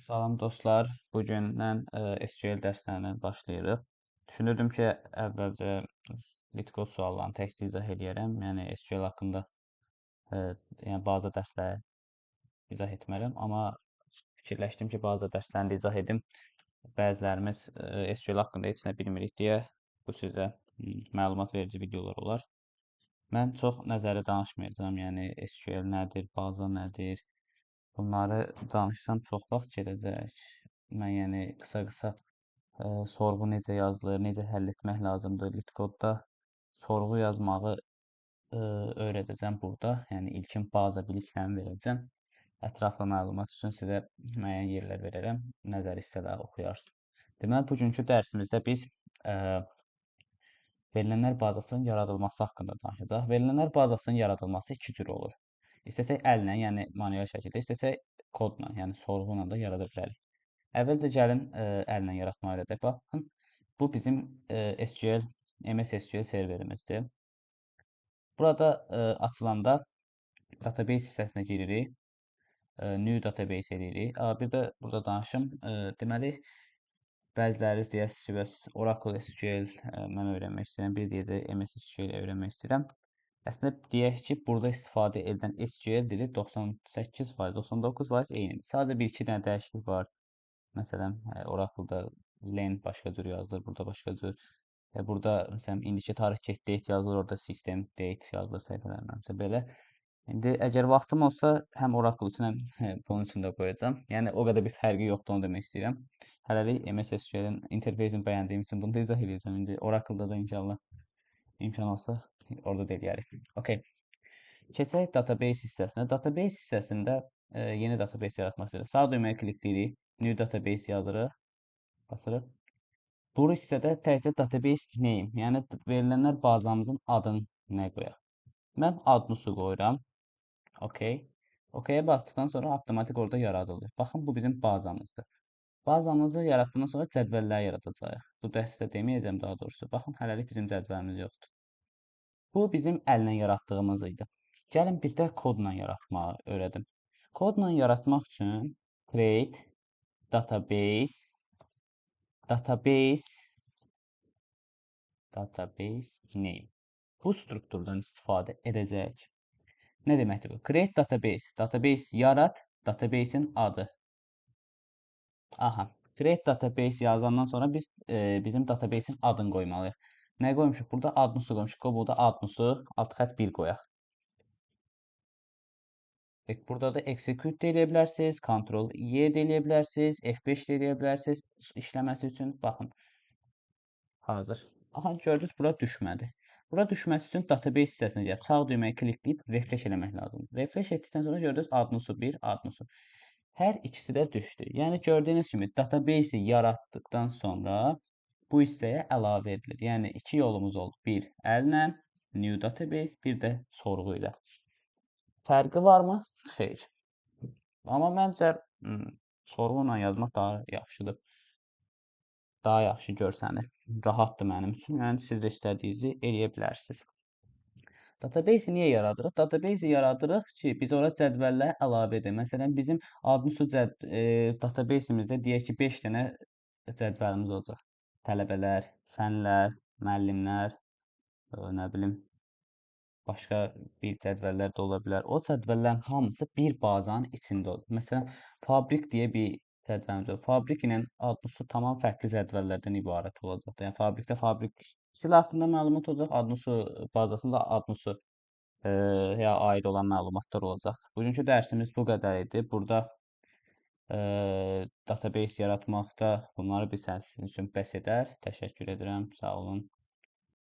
Salam dostlar, bu gündən SQL dərslərinə başlayırıq. Düşünürdüm ki, əvvəlcə LeetCode suallarını təkcə izah eləyərəm. Yəni SQL haqqında yəni bazı dərsləri izah etmərəm, amma fikirləşdim ki, bazı dərslərini də izah edim. Bəzilərimiz SQL haqqında heç nə bilmirik deyə bu sizə məlumat verici videolar olar. Mən çox nəzəri danışmayacağam. Yəni SQL nədir, baza nədir? Bunları danışsam çox vaxt gedəcək. Mən yəni qısa-qısa sorğu necə yazılır, necə həll etmək lazımdır, LeetCode-da sorğu yazmağı öyrədəcəm burada. Yəni ilkin baza biliklərimi verəcəm. Ətraflı məlumat üçün sizə müəyyən yerlər verərəm. Nəzəri hissələri oxuyarsınız. Deməli, bugünkü dərsimizdə biz verilənlər bazasının yaradılması haqqında danışacağıq. Verilənlər bazasının yaradılması iki cür olur. İstəsək əllə, yəni manuel şəkildə, istəsək kodla, yəni sorğu ilə da yarada bilərik. Əvvəlcə gəlin əllə yaratmağı öyrədək. Baxın, bu bizim SQL, MS SQL serverimizdir. Burada açılanda database hissəsinə giririk. New database edirik. Bir də burada danışım. Deməli, bəziləriniz deyəsiniz ki, bəs Oracle SQL mən öyrənmək istəyirəm, bir deyir də MS SQL öyrənmək istəyirəm. Əslində deyək ki, burada istifadə edilən SQL dili 98%, 99% eynidir. Sadəcə bir-iki dənə dəyişiklik var. Məsələn, Oracle-da len başqa cür yazılır, burada başqa cür. Burada məsələn indiki tarix get date yazılır, orada system date yazılır səhifələrlə. Məsələn belə. İndi əgər vaxtım olsa, həm Oracle üçün, həm bunun üçün də qoyacağam. Yəni o qədər bir fərqi yoxdur, onu demək istəyirəm. Hələlik MS SQL-in interfeysini bəyəndiyim üçün bunu da izah edəcəm. İndi Oracle-da da inşallah imkan olsa orada da eləyərik. Okay. Keçək database hissəsinə. Database hissəsində yeni database yaratmaq istəyirik. Sağ düyməyə klikləyirik. New database yazırıq. Basırıq. Bu hissədə təkcə database name, yəni verilənlər bazamızın adını nə qoyaq? Mən adnusu qoyuram. Okay. OK-yə basdıqdan sonra avtomatik orada yaradılır. Baxın, bu bizim bazamızdır. Bazamızı yaratdıqdan sonra cədvəllər yaradacağıq. Bu dərsdə deməyəcəm daha doğrusu. Baxın, hələlik bizim cədvəlimiz yoxdur. Bu bizim əllə yaratdığımız idi. Gəlin bir də kodla yaratmağı öyrədim. Kodla yaratmaq üçün create database database database name. Bu strukturdan istifadə edəcəyik. Nə deməkdir bu? Create database. Database yarat, database'in adı. Aha. Create database yazandan sonra biz bizim database'in adını qoymalıyıq. Nə qoymuşuq? Burada adnusu qoymuşuq. Qoy burada adnusu alt xətt 1 qoyaq. Burada da execute də eləyə bilərsiniz, Ctrl Y də eləyə bilərsiniz, F5 də eləyə bilərsiniz işləməsi üçün. Baxın. Hazır. Aha, gördünüz, bura düşmədi. Bura düşməsi üçün database hissəsinə gəlib sağ düyməyə klikləyib refresh eləmək lazımdır. Refresh etdikdən sonra gördünüz adnusu 1, adnusu. Hər ikisi də düşdü. Yəni gördüyünüz kimi database-i yaratdıqdan sonra bu hissəyə əlavə edilir. Yəni iki yolumuz oldu. Bir əllə new database, bir də sorğu ilə. Fərqi varmı? Xeyr. Amma məncə sorğu ilə yazmaq daha yaxşıdır. Daha yaxşı görsənir. Rahatdır mənim üçün. Yəni siz də istədiyinizi eləyə bilərsiniz. Database-i niyə yaradırıq? Database-i yaradırıq ki, biz ora cədvəllər əlavə edək. Məsələn, bizim adnusu database-imizdə deyək ki, 5 dənə cədvəlimiz olacaq. Tələbələr, fənlər, müəllimlər, nə bilim, başqa bir cədvəllər də ola bilər. O cədvəllərin hamısı bir bazanın içində olur. Məsələn, fabrik deyə bir cədvəlimiz olur. Fabrik ilə adnusu tamam fərqli cədvəllərdən ibarət olacaqdır. Yəni fabrikdə fabrik silah haqqında məlumat olacaq, adnusu bazasında adnusu ya aid olan məlumatlar olacaq. Bugünkü dərsimiz bu qədər idi. Burada database yaratmaqda bunları bilsəniz sizin üçün bəs edər. Təşəkkür edirəm. Sağ olun.